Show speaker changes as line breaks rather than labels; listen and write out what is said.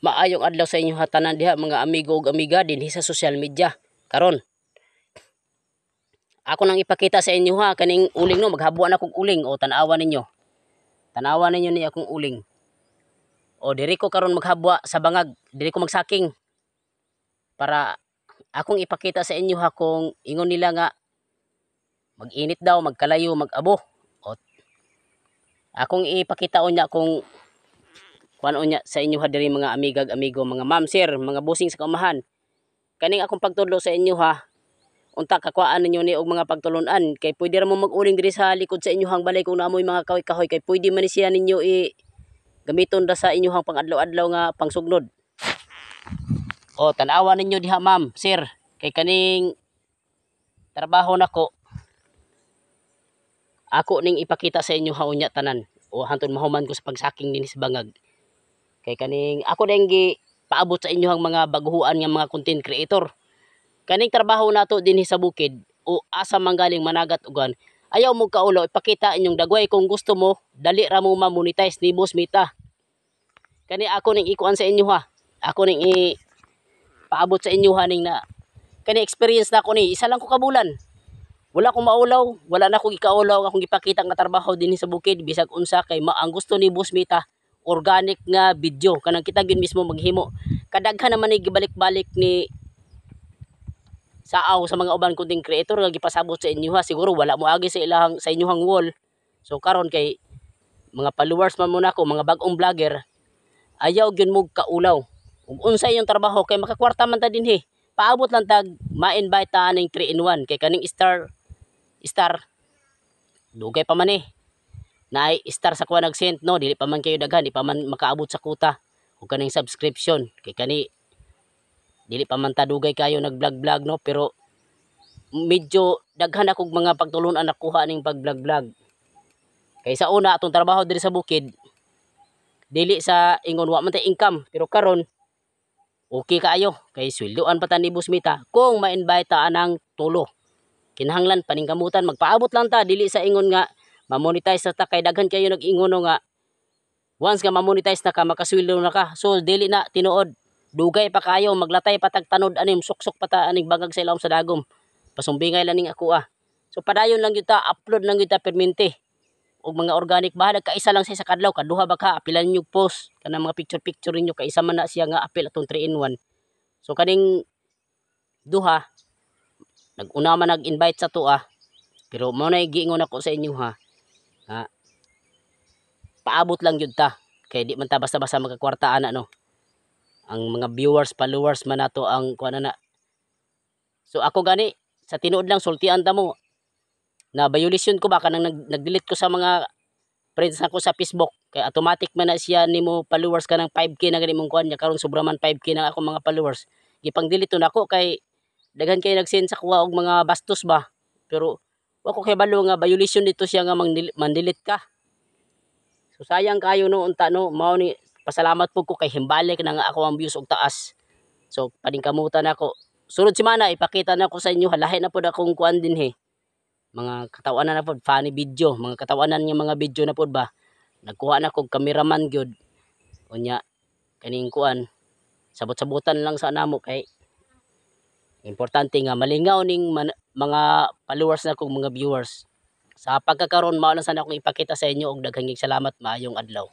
Maayong adlaw sa inyong tanan diha, mga amigo ug amiga dinhi sa social media. Karon, ako nang ipakita sa inyo ha kaning uling, no, maghabuan akong uling. O, tan-awa ninyo. Tan-awa ninyo ni akong uling. O, diri ko karon maghabwa sa bangag, diri ko magsaking. Para akong ipakita sa inyo ha kung ingon nila nga mag-init daw, magkalayo, mag-abo. O, akong ipakita unya kung kuan unya sa inyo ha diri, mga amigag amigo, mga ma'am, sir, mga busing sa kaumahan. Kaning akong pagtudlo sa inyo ha, unta kakuhaan ninyo ni og mga pagtulunan kay pwede ra mo mag-uling diri sa likod sa inyohang balay kung naamoy mga kahoy-kahoy kay pwede man ni siya ninyo i gamiton ra sa inyohang pang-adlaw-adlaw nga pangsugnod. O, tan-awa ninyo diha, ma'am, sir, kay kaning trabaho nako ako ning ipakita sa inyo ha unya tanan o hantod mahuman ko sa pagsaking dinhi sa bangag. Kay kaning ako dayong gi paabot sa inyohang mga baguhuan nga mga content creator. Kaning trabaho nato dinhi sa bukid o asa man galing managat ugan, ayaw mo kaulo ipakita inyong dagway. Kung gusto mo dali ra mo ma-monetize ni Boss Mita. Kani ako ning ikuan sa inyo ha. Ako ning i paabot sa inyo ha ning na kani experience na ako ni isa lang ko ka bulan. Wala akong maulaw, wala na akong ikaulaw akong gipakita nga trabaho dinhi sa bukid bisag unsa kay ang gusto ni Boss Mita organic nga video kanang kita gyud mismo maghimo. Kadaghan naman ni gibalik-balik ni saaw sa mga uban content creator nga gipasabot sa inyo ha. Siguro wala mo agi sa ilahang sa inyong wall. So karon kay mga followers man mo nako, mga bag-ong vlogger, ayaw gyud mo kaulaw. Ug unsa inyong trabaho kay makakwarta man ta dinhi. Paabot lang tag ma-invite ta aning 3 in 1 kay kaning star star dugay pa man eh. Naay star sa kuha nag-send, no, dili pa man kayo daghan, di pa man makaabot sa kuta. Ug kaning subscription kay kani dili pa man ta dugay kayo nag-vlog-vlog, no, pero medyo daghan akong mga pagtulunan nakuha ning pag-vlog-vlog. Kay sa una atong trabaho diri sa bukid dili sa ingon wa man tay income, pero karon okay kaayo kay sweldoan pa ta ni Boss Mita kung ma-invite ta anang tulo. Kinahanglan paningkamutan, magpaabot lang ta, dili sa ingon nga ma-monetize na ta kay daghan kayo nag-ingon, no, nga once nga ma-monetize na ka makasweldo na ka. So dili na tinuod. Dugay pa kayo, maglatay pa tag tanod anim, suksok pa ta aning bangag sa ilawom sa dagom. Pasumbingay lang ning ako ah. So padayon lang gyud ta, upload lang gyud ta permente. Og mga organic, bahalag kaisa lang sa isa kadlaw, kaduha ba ka, apilan niyo post kanang mga picture picture ninyo kaisa man na siya nga apil atong 3 in 1. So kaning duha nag-una man nag-invite sa tuwa, pero mao na giingon ako sa inyo ha. Ha. Paabot lang gyud ta kay di man ta basta-basta makakwarta ana, no. Ang mga viewers, followers man nato ang kuan na. So ako gani sa tinuod lang sultian ta mo na violation ko ba kanang nag-delete ko sa mga friends nako sa Facebook kay automatic man na siya nimo followers kanang 5K na gani mong kuan niya. Karon sobra man 5K na akong mga followers, gipang delete to nako kay daghan kay nag-send sa kuha og mga bastos ba, pero wa ko kay balo nga violation dito siya nga mang-delete ka. So sayang kayo, no, unta, no. Mao ni pasalamat po ko kay himbalik na nga ako ang views og taas. So paningkamutan nako sunod semana ipakita na ko sa inyo, halahi na pod akong kuan dinhi, mga katawanan na pod, funny video, mga katawanan nga mga video na pod ba. Nagkuha na kog cameraman gyud unya kaning kuan, sabot-sabutan lang sa namo kay importante nga malingaw ning mga followers na kong mga viewers. Sa pagkakaron mao lang sana akong ipakita sa inyo og daghang salamat, maayong adlaw.